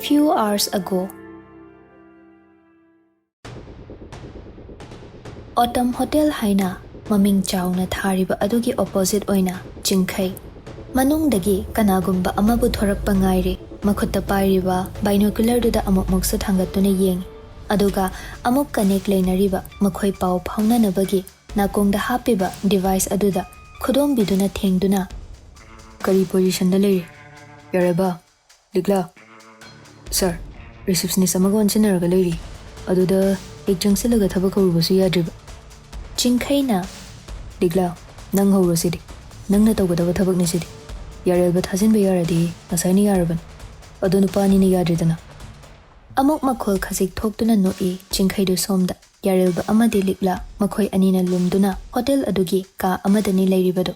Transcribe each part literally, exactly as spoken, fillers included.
Few hours ago. Autumn Hotel ꯍꯥꯏꯅ ꯃꯃꯤꯡ ꯆꯥꯎꯅ ꯊꯥꯔꯤꯕ ꯑꯗꯨꯒꯤ opposite ꯑꯣꯏꯅ ꯆꯤꯡꯈꯩ꯫ ꯃꯅꯨꯡꯗꯒꯤ ꯀꯅꯥꯒꯨꯝꯕ ꯑꯃꯕꯨ ꯊꯣꯔꯛꯄ ꯉꯥꯏꯔꯤ꯫ ꯃꯈꯨꯠꯇ ꯄꯥꯏꯔꯤꯕ binocularꯗꯨꯗ ꯑꯃꯨꯛꯃꯨꯛꯁꯨ ꯊꯥꯡꯒꯠꯇꯨꯅ ꯌꯦꯡꯏ꯫ ꯑꯗꯨꯒ ꯑꯃꯨꯛ connect ꯂꯩꯅꯔꯤꯕ ꯃꯈꯣꯏ ꯄꯥꯎ ꯐꯥꯎꯅꯅꯕꯒꯤ ꯅꯥꯀꯣꯡꯗ ꯍꯥꯞꯄꯤꯕ device ꯑꯗꯨꯗ ꯈꯨꯗꯣꯝꯕꯤꯗꯨꯅ ꯊꯦꯡꯗꯨꯅ, "ꯀꯔꯤ positionꯗ ꯂꯩꯔꯤ? ꯌꯥꯔꯕ? ꯂꯤꯛꯂꯥ?" "Sir, receptionist ꯑꯃꯒ ꯑꯣꯟꯁꯤꯟꯅꯔꯒ ꯂꯩꯔꯤ꯫ ꯑꯗꯨꯗ ꯍꯦꯛ ꯆꯪꯁꯤꯜꯂꯒ ꯊꯕꯛ ꯍꯧꯔꯨꯕꯁꯨ ꯌꯥꯗ꯭ꯔꯤꯕ꯫" ꯆꯤꯡꯈꯩꯅ, "ꯂꯤꯛꯂꯥ, ꯅꯪ ꯍꯧꯔꯣ ꯁꯤꯗꯤ꯫ ꯅꯪꯅ ꯇꯧꯒꯗꯕ ꯊꯕꯛꯅꯤ ꯁꯤꯗꯤ꯫ ꯌꯥꯔꯦꯜꯕ ꯊꯥꯖꯤꯟꯕ ꯌꯥꯔꯗꯤ ꯉꯁꯥꯏꯅ ꯌꯥꯔꯕꯅꯤ꯫ ꯑꯗꯣ ꯅꯨꯄꯥ ꯑꯅꯤꯅ ꯌꯥꯗ꯭ꯔꯤꯗꯅ?" ꯑꯃꯨꯛ ꯃꯈꯣꯜ ꯈꯖꯤꯛ ꯊꯣꯛꯇꯨꯅ ꯅꯣꯛꯏ ꯆꯤꯡꯈꯩꯗꯨ ꯁꯣꯝꯗ꯫ ꯌꯥꯔꯦꯜꯕ ꯑꯃꯗꯤ ꯂꯤꯛꯂꯥ ꯃꯈꯣꯏ ꯑꯅꯤꯅ ꯂꯨꯝꯗꯨꯅ ꯍꯣꯇꯦꯜ ꯑꯗꯨꯒꯤ ꯀꯥ ꯑꯃꯗꯅꯤ ꯂꯩꯔꯤꯕꯗꯨ꯫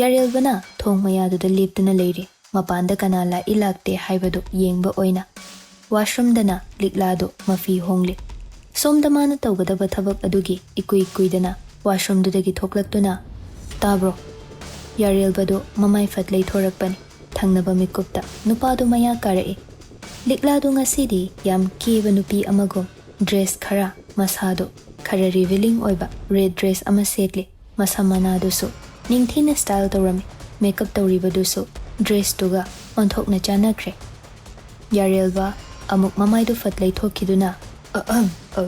ꯌꯥꯔꯦꯜꯕꯅ ꯊꯣꯡ ꯃꯌꯥꯗꯨꯗ ꯂꯦꯞꯇꯨꯅ ꯂꯩꯔꯤ꯫ ꯃꯄꯥꯟꯗ ꯀꯅꯥ ꯂꯥꯛꯏ ꯂꯥꯛꯇꯦ ꯍꯥꯏꯕꯗꯨ ꯌꯦꯡꯕ ꯑꯣꯏꯅ꯫ ꯋꯥꯁꯔꯨꯝꯗꯅ ꯂꯤꯛꯂꯥꯗꯨ ꯃꯐꯤ ꯍꯣꯡꯂꯤ꯫ ꯁꯣꯝꯗ ꯃꯥꯅ ꯇꯧꯒꯗꯕ ꯊꯕꯛ ꯑꯗꯨꯒꯤ ꯏꯀꯨꯏ ꯀꯨꯏꯗꯅ ꯋꯥꯁꯔꯨꯝꯗꯨꯗꯒꯤ ꯊꯣꯛꯂꯛꯇꯨꯅ, "ꯇꯥꯕ꯭ꯔꯣ?" ꯌꯥꯔꯦꯜꯕꯗꯨ ꯃꯃꯥꯏ ꯐꯠ ꯂꯩꯊꯣꯔꯛꯄꯅꯤ꯫ ꯊꯪꯅꯕ ꯃꯤꯀꯨꯞꯇ ꯅꯨꯄꯥꯗꯨ ꯃꯌꯥ ꯀꯥꯔꯛꯏ꯫ ꯂꯤꯛꯂꯥꯗꯨ ꯉꯁꯤꯗꯤ ꯌꯥꯝ ꯀꯦꯕ ꯅꯨꯄꯤ ꯑꯃꯒꯨꯝ꯫ Dress ꯈꯔ, ꯃꯁꯥꯗꯨ ꯈꯔ revealing ꯑꯣꯏꯕ red dress ꯑꯃ ꯁꯦꯠꯂꯤ꯫ ꯃꯁꯝ ꯃꯅꯥꯗꯨꯁꯨ ꯅꯤꯡꯊꯤꯅ style ꯇꯧꯔꯝꯃꯤ꯫ Makeup ꯇꯧꯔꯤꯕꯗꯨꯁꯨ dressꯇꯨꯒ ꯑꯣꯟꯊꯣꯛꯅ ꯆꯥꯟꯅꯈ꯭ꯔꯦ꯫ ꯌꯥꯔꯦꯜꯕ ꯑꯃꯨꯛ ꯃꯃꯥꯏꯗꯨ ꯐꯠ ꯂꯩꯊꯣꯛꯈꯤꯗꯨꯅ, "ꯑꯍꯝ, ꯑ,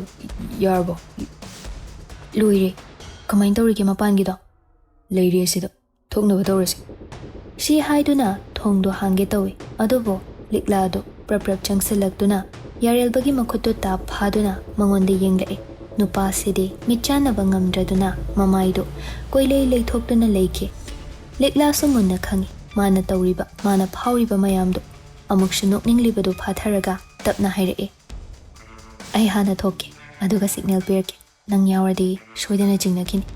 ꯌꯥꯔꯕꯣ? ꯂꯣꯏꯔꯦ꯫ ꯀꯃꯥꯏꯅ ꯇꯧꯔꯤꯒꯦ ꯃꯄꯥꯟꯒꯤꯗꯣ?" "ꯂꯩꯔꯤ ꯑꯁꯤꯗ꯫ ꯊꯣꯛꯅꯕ ꯇꯧꯔꯁꯤ꯫" ꯁꯤ ꯍꯥꯏꯗꯨꯅ ꯊꯣꯡꯗꯣ ꯍꯥꯡꯒꯦ ꯇꯧꯏ꯫ ꯑꯗꯨꯕꯨ ꯂꯤꯛꯂꯥꯗꯨ ꯄ꯭ꯔꯞ ꯄ꯭ꯔꯞ ꯆꯪꯁꯤꯜꯂꯛꯇꯨꯅ ꯌꯥꯔꯦꯜꯕꯒꯤ ꯃꯈꯨꯠꯇꯨ ꯇꯥꯞ ꯐꯥꯗꯨꯅ ꯃꯉꯣꯟꯗ ꯌꯦꯡꯂꯛꯏ꯫ ꯅꯨꯄꯥꯁꯤꯗꯤ ꯃꯤꯠꯆꯥꯟꯅꯕ ꯉꯝꯗ꯭ꯔꯗꯨꯅ ꯃꯃꯥꯏꯗꯨ ꯀꯣꯏꯂꯩ ꯂꯩꯊꯣꯛꯇꯨꯅ ꯂꯩꯈꯤ꯫ ꯂꯤꯛꯂꯥꯁꯨ ꯃꯨꯟꯅ ꯈꯪꯏ ꯃꯥꯅ ꯇꯧꯔꯤꯕ, ꯃꯥꯅ ꯐꯥꯎꯔꯤꯕ ꯃꯌꯥꯝꯗꯨ꯫ ꯑꯃꯨꯛꯁꯨ ꯅꯣꯛꯅꯤꯡꯂꯤꯕꯗꯨ ꯐꯥꯊꯔꯒ ꯇꯞꯅ ꯍꯥꯏꯔꯛꯏ, "ꯑꯩ ꯍꯥꯟꯅ ꯊꯣꯛꯀꯦ, ꯑꯗꯨꯒ signal ꯄꯤꯔꯛꯀꯦ꯫ ꯅꯪ ꯌꯥꯎꯔꯗꯤ ꯁꯣꯏꯗꯅ ꯆꯤꯡꯅꯈꯤꯅꯤ꯫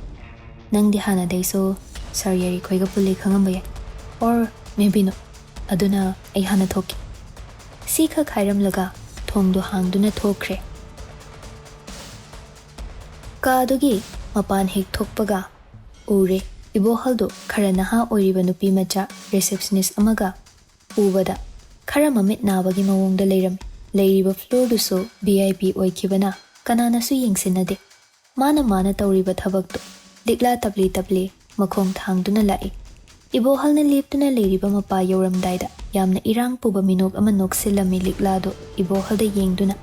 ꯅꯪꯗꯤ ꯍꯥꯟꯅꯗꯩꯁꯨ Sir ꯌꯥꯔꯤ ꯈꯣꯏꯒ ꯄꯨꯜꯂꯤ ꯈꯪꯉꯝꯕ ꯌꯥꯏ꯫ Or maybe no꯫ ꯑꯗꯨꯅ ꯑꯩ ꯍꯥꯟꯅ ꯊꯣꯛꯀꯦ꯫" ꯁꯤꯈꯛ ꯍꯥꯏꯔꯝꯂꯒ ꯊꯣꯡꯗꯣ ꯍꯥꯡꯗꯨꯅ ꯊꯣꯛꯈ꯭ꯔꯦ꯫ ꯀꯥꯗꯨꯒꯤ ꯃꯄꯥꯟ ꯍꯦꯛ ꯊꯣꯛꯄꯒ ꯎꯔꯦ, ꯏꯕꯣꯍꯜꯗꯨ ꯈꯔ ꯅꯍꯥ ꯑꯣꯏꯔꯤꯕ ꯅꯨꯄꯤ ꯃꯆꯥ receptionist ꯑꯃꯒ ꯎꯕꯗ ꯈꯔ ꯃꯃꯤꯠ ꯅꯥꯕꯒꯤ ꯃꯑꯣꯡꯗ ꯂꯩꯔꯝꯃꯤ꯫ ꯂꯩꯔꯤꯕ floorꯗꯨꯁꯨ V I P ꯑꯣꯏꯈꯤꯕꯅ ꯀꯅꯥꯅꯁꯨ ꯌꯦꯡꯁꯤꯟꯅꯗꯦ꯫ ꯃꯥꯅ ꯃꯥꯅ ꯇꯧꯔꯤꯕ ꯊꯕꯛꯇꯣ ꯂꯤꯛꯂꯥ ꯇꯞꯂꯤ ꯇꯞꯂꯤ ꯃꯈꯣꯡ ꯊꯥꯡꯗꯨꯅ ꯂꯥꯛꯏ꯫ ꯏꯕꯣꯍꯜꯅ ꯂꯦꯞꯇꯨꯅ ꯂꯩꯔꯤꯕ ꯃꯄꯥ ꯌꯧꯔꯝꯗꯥꯏꯗ ꯌꯥꯝꯅ ꯏꯔꯥꯡ ꯄꯨꯕ ꯃꯤꯅꯣꯛ ꯑꯃ ꯅꯣꯛꯁꯤꯜꯂꯝꯃꯤ ꯂꯤꯛꯂꯥꯗꯣ ꯏꯕꯣꯍꯜꯗ ꯌꯦꯡꯗꯨꯅ꯫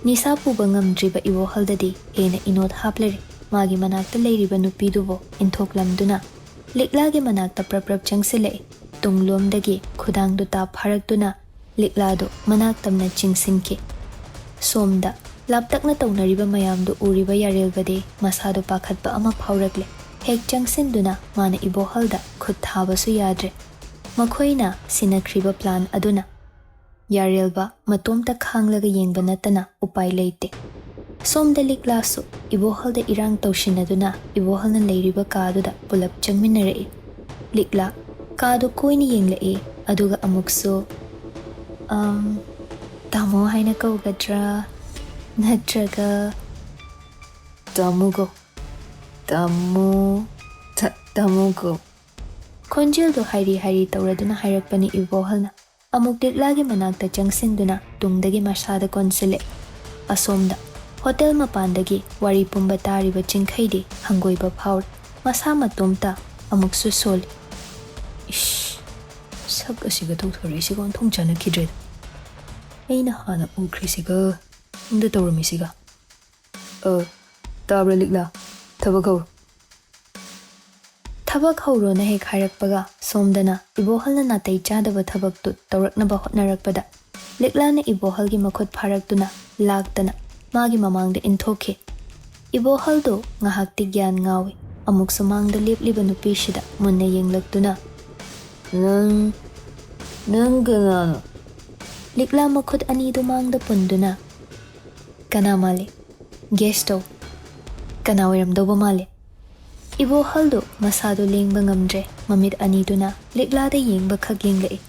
ꯅꯤꯁꯥ ꯄꯨꯕ ꯉꯝꯗ꯭ꯔꯤꯕ ꯏꯕꯣꯍꯜꯗꯗꯤ ꯍꯦꯟꯅ ꯏꯅꯣꯠ ꯍꯥꯞꯂꯔꯦ꯫ ꯃꯥꯒꯤ ꯃꯅꯥꯛꯇ ꯂꯩꯔꯤꯕ ꯅꯨꯄꯤꯗꯨꯕꯨ ꯏꯟꯊꯣꯛꯂꯝꯗꯨꯅ ꯂꯤꯛꯂꯥꯒꯤ ꯃꯅꯥꯛꯇ ꯄ꯭ꯔꯞ ꯄ꯭ꯔꯞ ꯆꯪꯁꯤꯜꯂꯛꯏ꯫ ꯇꯨꯡꯂꯣꯝꯗꯒꯤ ꯈꯨꯗꯥꯡꯗꯨ ꯇꯥꯞ ꯐꯥꯔꯛꯇꯨꯅ ꯂꯤꯛꯂꯥꯗꯨ ꯃꯅꯥꯛ ꯇꯝꯅ ꯆꯤꯡꯁꯤꯟꯈꯤ꯫ ꯁꯣꯝꯗ ꯂꯥꯞꯇꯛꯅ ꯇꯧꯅꯔꯤꯕ ꯃꯌꯥꯝꯗꯨ ꯎꯔꯤꯕ ꯌꯥꯔꯦꯜꯕꯗꯤ ꯃꯁꯥꯗꯨ ꯄꯥꯈꯠꯄ ꯑꯃ ꯐꯥꯎꯔꯛꯂꯦ꯫ ꯍꯦꯛ ꯆꯪꯁꯤꯟꯗꯨꯅ ꯃꯥꯅ ꯏꯕꯣꯍꯜꯗ ꯈꯨꯠ ꯊꯥꯕꯁꯨ ꯌꯥꯗ꯭ꯔꯦ꯫ ꯃꯈꯣꯏꯅ ꯁꯤꯟꯅꯈ꯭ꯔꯤꯕ plan ꯑꯗꯨꯅ ꯌꯥꯔꯦꯜꯕ ꯃꯇꯣꯝꯇ ꯈꯥꯡꯂꯒ ꯌꯦꯡꯕ ꯅꯠꯇꯅ ꯎꯄꯥꯏ ꯂꯩꯇꯦ꯫ ꯁꯣꯝꯗ ꯂꯤꯛꯂꯥꯁꯨ ꯏꯕꯣꯍꯜꯗ ꯏꯔꯥꯡ ꯇꯧꯁꯤꯟꯅꯗꯨꯅ ꯏꯕꯣꯍꯜꯅ ꯂꯩꯔꯤꯕ ꯀꯥꯗꯨꯗ ꯄꯨꯂꯞ ꯆꯪꯃꯤꯟꯅꯔꯛꯏ꯫ ꯂꯤꯛꯂꯥ ꯀꯥꯗꯨ ꯀꯣꯏꯅ ꯌꯦꯡꯂꯛꯏ, ꯑꯗꯨꯒ ꯑꯃꯨꯛꯁꯨ, "ꯑꯝ, ꯇꯥꯃꯣ ꯍꯥꯏꯅ ꯀꯧꯒꯗ꯭ꯔꯥ? ꯅꯠꯇ꯭ꯔꯒ ꯇꯥꯃꯣ ꯀꯧ, ꯇꯥꯃꯣ, ꯇꯥꯃꯣ ꯀꯧ?" ꯈꯣꯟꯖꯦꯜꯗꯨ ꯍꯥꯏꯔꯤ ꯍꯥꯏꯔꯤ ꯇꯧꯔꯗꯨꯅ ꯍꯥꯏꯔꯛꯄꯅꯤ ꯏꯕꯣꯍꯜꯅ꯫ ꯑꯃꯨꯛ ꯂꯤꯛꯂꯥꯒꯤ ꯃꯅꯥꯛꯇ ꯆꯪꯁꯤꯟꯗꯨꯅ ꯇꯨꯡꯗꯒꯤ ꯃꯁꯥꯗ ꯀꯣꯟꯁꯤꯜꯂꯛꯏ꯫ ꯑꯁꯣꯝꯗ ꯍꯣꯇꯦꯜ ꯃꯄꯥꯟꯗꯒꯤ ꯋꯥꯔꯤ ꯄꯨꯝꯕ ꯇꯥꯔꯤꯕ ꯆꯤꯡꯈꯩꯗꯤ ꯍꯪꯒꯣꯏꯕ ꯐꯥꯎꯔꯤ꯫ ꯃꯁꯥ ꯃꯇꯣꯝꯇ ꯑꯃꯨꯛꯁꯨ ꯁꯣꯜꯂꯤ꯫ "ꯏꯁ, ꯁꯛ ꯑꯁꯤꯒ ꯇꯧꯊꯣꯔꯛꯏꯁꯤꯒ ꯑꯣꯟꯊꯣꯛ ꯆꯥꯅꯈꯤꯗ꯭ꯔꯦꯗ꯫ ꯑꯩꯅ ꯍꯥꯟꯅ ꯎꯈ꯭ꯔꯤꯁꯤꯒ ꯃꯇꯨꯡꯗ ꯇꯧꯔꯝꯃꯤꯁꯤꯒ꯫ ꯑ, ꯇꯥꯕ꯭ꯔꯥ ꯂꯤꯛꯂꯥ? ꯊꯕꯛ ꯍꯧꯔꯣ꯫" ꯊꯕꯛ ꯍꯧꯔꯣꯅ ꯍꯦꯛ ꯍꯥꯏꯔꯛꯄꯒ ꯁꯣꯝꯗꯅ ꯏꯕꯣꯍꯜꯅ ꯅꯥꯇꯩ ꯆꯥꯗꯕ ꯊꯕꯛꯇꯨ ꯇꯧꯔꯛꯅꯕ ꯍꯣꯠꯅꯔꯛꯄꯗ ꯂꯤꯛꯂꯥꯅ ꯏꯕꯣꯍꯜꯒꯤ ꯃꯈꯨꯠ ꯐꯥꯔꯛꯇꯨꯅ ꯂꯥꯛꯇꯅ ꯃꯥꯒꯤ ꯃꯃꯥꯡꯗ ꯏꯟꯊꯣꯛꯈꯤ꯫ ꯏꯕꯣꯍꯜꯗꯨ ꯉꯥꯏꯍꯥꯛꯇꯤ ꯒ꯭ꯌꯥꯟ ꯉꯥꯎꯏ꯫ ꯑꯃꯨꯛꯁꯨ ꯃꯥꯡꯗ ꯂꯦꯞꯂꯤꯕ ꯅꯨꯄꯤꯁꯤꯗ ꯃꯨꯟꯅ ꯌꯦꯡꯂꯛꯇꯨꯅ, "ꯅꯪ, ꯅꯪ ꯀꯅꯥꯅꯣ?" ꯂꯤꯛꯂꯥ ꯃꯈꯨꯠ ꯑꯅꯤꯗꯨ ꯃꯥꯡꯗ ꯄꯨꯟꯗꯨꯅ, "ꯀꯅꯥ ꯃꯥꯜꯂꯤ? Guess ꯇꯧ꯫ ꯀꯅꯥ ꯑꯣꯏꯔꯝꯗꯧꯕ ꯃꯥꯜꯂꯤ?" ꯏꯕꯣꯍꯜꯗꯨ ꯃꯁꯥꯗꯨ ꯂꯦꯡꯕ ꯉꯝꯗ꯭ꯔꯦ꯫ ꯃꯃꯤꯠ ꯑꯅꯤꯗꯨꯅ ꯂꯤꯛꯂꯥꯗ ꯌꯦꯡꯕꯈꯛ ꯌꯦꯡꯂꯛꯏ꯫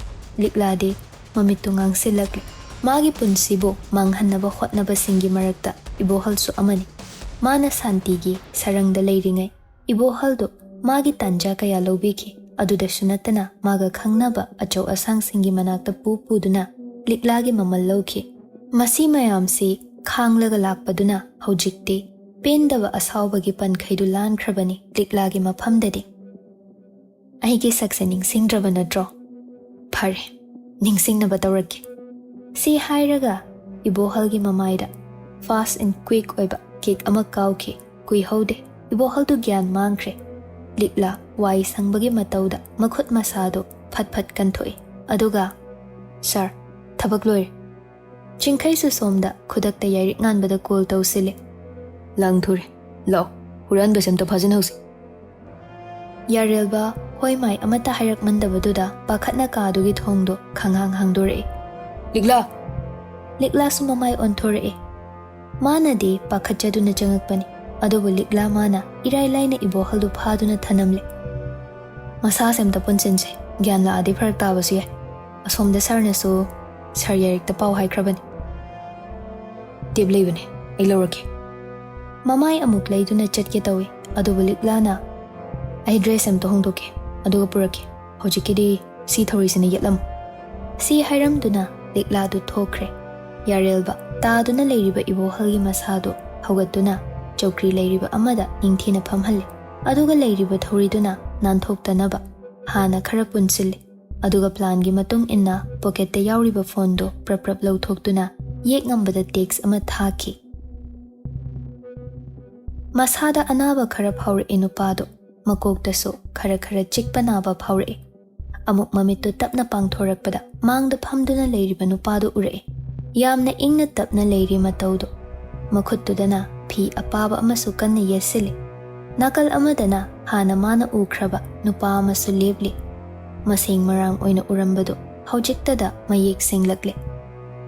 ꯂꯤꯛꯂꯥꯗꯤ ꯃꯃꯤꯠꯇꯨ ꯉꯥꯡꯁꯤꯜꯂꯛꯂꯤ꯫ ꯃꯥꯒꯤ ꯄꯨꯟꯁꯤꯕꯨ ꯃꯥꯡꯍꯟꯅꯕ ꯍꯣꯠꯅꯕꯁꯤꯡꯒꯤ ꯃꯔꯛꯇ ꯏꯕꯣꯍꯜꯁꯨ ꯑꯃꯅꯤ꯫ ꯃꯥꯅ ꯁꯥꯟꯇꯤꯒꯤ ꯁꯔꯪꯗ ꯂꯩꯔꯤꯉꯩ ꯏꯕꯣꯍꯜꯗꯨ ꯃꯥꯒꯤ ꯇꯥꯟꯖꯥ ꯀꯌꯥ ꯂꯧꯕꯤꯈꯤ꯫ ꯑꯗꯨꯗꯁꯨ ꯅꯠꯇꯅ ꯃꯥꯒ ꯈꯪꯅꯕ ꯑꯆꯧ ꯑꯁꯥꯡꯁꯤꯡꯒꯤ ꯃꯅꯥꯛꯇ ꯄꯨ ꯄꯨꯗꯨꯅ ꯂꯤꯛꯂꯥꯒꯤ ꯃꯃꯜ ꯂꯧꯈꯤ꯫ ꯃꯁꯤ ꯃꯌꯥꯝꯁꯤ ꯈꯥꯡꯂꯒ ꯂꯥꯛꯄꯗꯨꯅ ꯍꯧꯖꯤꯛꯇꯤ ꯄꯦꯟꯗꯕ ꯑꯁꯥꯎꯕꯒꯤ ꯄꯟꯈꯩꯗꯨ ꯂꯥꯟꯈ꯭ꯔꯕꯅꯤ ꯂꯤꯛꯂꯥꯒꯤ ꯃꯐꯝꯗꯗꯤ꯫ "ꯑꯩꯒꯤ ꯁꯛꯁꯦ ꯅꯤꯡꯁꯤꯡꯗ꯭ꯔꯕ ꯅꯠꯇ꯭ꯔꯣ? ꯐꯔꯦ, ꯅꯤꯡꯁꯤꯡꯅꯕ ꯇꯧꯔꯛꯀꯦ꯫ ꯁꯤ ꯍꯥꯏꯔꯒ ꯏꯕꯣꯍꯜꯒꯤ ꯃꯃꯥꯏꯗ fast and quick ꯑꯣꯏꯕ kick ꯑꯃ ꯀꯥꯎꯈꯤ꯫ ꯀꯨꯏꯍꯧꯗꯦ, ꯏꯕꯣꯍꯜꯗꯨ ꯒ꯭ꯌꯥꯟ ꯃꯥꯡꯈ꯭ꯔꯦ꯫ ꯂꯤꯛꯂꯥ ꯋꯥꯏ ꯁꯪꯕꯒꯤ ꯃꯇꯧꯗ ꯃꯈꯨꯠ ꯃꯁꯥꯗꯨ ꯐꯠ ꯐꯠ ꯀꯟꯊꯣꯛꯏ꯫ ꯑꯗꯨꯒ, "ꯁꯥꯔ, ꯊꯕꯛ ꯂꯣꯏꯔꯦ꯫" ꯆꯤꯡꯈꯩꯁꯨ ꯁꯣꯝꯗ ꯈꯨꯗꯛꯇ ꯌꯥꯏꯔꯤꯛ ꯉꯥꯟꯕꯗ call ꯇꯧꯁꯤꯜꯂꯦ꯫ "ꯂꯥꯡꯊꯨꯔꯦ, ꯂꯥꯛꯑꯣ, ꯍꯨꯔꯥꯟꯕꯁꯦ ꯑꯝꯇ ꯐꯥꯖꯤꯟꯍꯧꯁꯤ꯫" ꯌꯥꯔꯦꯜꯕ ꯍꯣꯏ ꯃꯥꯏ ꯑꯃꯠꯇ ꯍꯥꯏꯔꯛꯃꯟꯗꯕꯗꯨꯗ ꯄꯥꯈꯠꯅ ꯀꯥꯗꯨꯒꯤ ꯊꯣꯡꯗꯣ ꯈꯪꯍꯥꯡ ꯍꯥꯡꯗꯣꯔꯛꯏ꯫ "ꯂꯤꯛꯂꯥ!" ꯂꯤꯛꯂꯥꯁꯨ ꯃꯃꯥꯏ ꯑꯣꯟꯊꯣꯔꯛꯏ꯫ ꯃꯥꯅꯗꯤ ꯄꯥꯈꯠꯆꯗꯨꯅ ꯆꯪꯉꯛꯄꯅꯤ, ꯑꯗꯨꯕꯨ ꯂꯤꯛꯂꯥ ꯃꯥꯅ ꯏꯔꯥꯏ ꯂꯥꯏꯅ ꯏꯕꯣꯍꯜꯗꯨ ꯐꯥꯗꯨꯅ ꯊꯅꯝꯂꯦ꯫ "ꯃꯁꯥꯁꯦ ꯑꯝꯇ ꯄꯨꯟꯁꯤꯟꯁꯦ, ꯒ꯭ꯌꯥꯟ ꯂꯥꯛꯑꯗꯤ ꯐꯔꯛ ꯇꯥꯕꯁꯨ ꯌꯥꯏ꯫ ꯑꯁꯣꯝꯗ ꯁꯥꯔꯅꯁꯨ ꯁꯥꯔ ꯌꯥꯏꯔꯤꯛꯇ ꯄꯥꯎ ꯍꯥꯏꯈ꯭ꯔꯕꯅꯤ꯫" "ꯇꯦꯞ ꯂꯩꯕꯅꯦ, ꯑꯩ ꯂꯧꯔꯛꯀꯦ꯫" ꯃꯃꯥꯏ ꯑꯃꯨꯛ ꯂꯩꯗꯨꯅ ꯆꯠꯀꯦ ꯇꯧꯏ, ꯑꯗꯨꯕꯨ ꯂꯤꯛꯂꯥꯅ, "ꯑꯩ dress ꯑꯝꯇ ꯍꯣꯡꯗꯣꯛꯀꯦ, ꯑꯗꯨꯒ ꯄꯨꯔꯛꯀꯦ꯫ ꯍꯧꯖꯤꯛꯀꯤꯗꯤ ꯁꯤ ꯊꯧꯔꯤꯁꯤꯅ ꯌꯦꯠꯂꯝꯃꯨ꯫" ꯁꯤ ꯍꯥꯏꯔꯝꯗꯨꯅ ꯂꯤꯛꯂꯥꯗꯨ ꯊꯣꯛꯈ꯭ꯔꯦ꯫ ꯌꯥꯔꯦꯜꯕ ꯇꯥꯗꯨꯅ ꯂꯩꯔꯤꯕ ꯏꯕꯣꯍꯜꯒꯤ ꯃꯁꯥꯗꯨ ꯍꯧꯒꯠꯇꯨꯅ ꯆꯧꯀ꯭ꯔꯤ ꯂꯩꯔꯤꯕ ꯑꯃꯗ ꯅꯤꯡꯊꯤꯅ ꯐꯝꯍꯜꯂꯤ, ꯑꯗꯨꯒ ꯂꯩꯔꯤꯕ ꯊꯧꯔꯤꯗꯨꯅ ꯅꯥꯟꯊꯣꯛꯇꯅꯕ ꯍꯥꯟꯅ ꯈꯔ ꯄꯨꯟꯁꯤꯜꯂꯤ꯫ ꯑꯗꯨꯒ planꯒꯤ ꯃꯇꯨꯡ ꯏꯟꯅ pocketꯇ ꯌꯥꯎꯔꯤꯕ phoneꯗꯨ ꯄ꯭ꯔꯞ ꯄ꯭ꯔꯞ ꯂꯧꯊꯣꯛꯇꯨꯅ ꯌꯦꯛ ꯉꯝꯕꯗ text ꯑꯃ ꯊꯥꯈꯤ꯫ ꯃꯁꯥꯗ ꯑꯅꯥꯕ ꯈꯔ ꯐꯥꯎꯔꯛꯏ ꯅꯨꯄꯥꯗꯨ, ꯃꯀꯣꯛꯇꯁꯨ ꯈꯔ ꯈꯔ ꯆꯤꯛꯄ ꯅꯥꯕ ꯐꯥꯎꯔꯛꯏ꯫ ꯑꯃꯨꯛ ꯃꯃꯤꯠꯇꯨ ꯇꯞꯅ ꯄꯥꯡꯊꯣꯔꯛꯄꯗ ꯃꯥꯡꯗ ꯐꯝꯗꯨꯅ ꯂꯩꯔꯤꯕ ꯅꯨꯄꯥꯗꯨ ꯎꯔꯛꯏ꯫ ꯌꯥꯝꯅ ꯏꯪꯅ ꯇꯞꯅ ꯂꯩꯔꯤ ꯃꯇꯧꯗꯨ꯫ ꯃꯈꯨꯠꯇꯨꯗꯅ ꯐꯤ ꯑꯄꯥꯕ ꯑꯃꯁꯨ ꯀꯟꯅ ꯌꯦꯠꯁꯤꯜꯂꯤ꯫ ꯅꯥꯀꯜ ꯑꯃꯗꯅ ꯍꯥꯟꯅ ꯃꯥꯅ ꯎꯈ꯭ꯔꯕ ꯅꯨꯄꯥ ꯑꯃꯁꯨ ꯂꯦꯞꯂꯤ꯫ ꯃꯁꯦꯡ ꯃꯔꯥꯡ ꯑꯣꯏꯅ ꯎꯔꯝꯕꯗꯨ ꯍꯧꯖꯤꯛꯇꯗ ꯃꯌꯦꯛ ꯁꯦꯡꯂꯛꯂꯦ꯫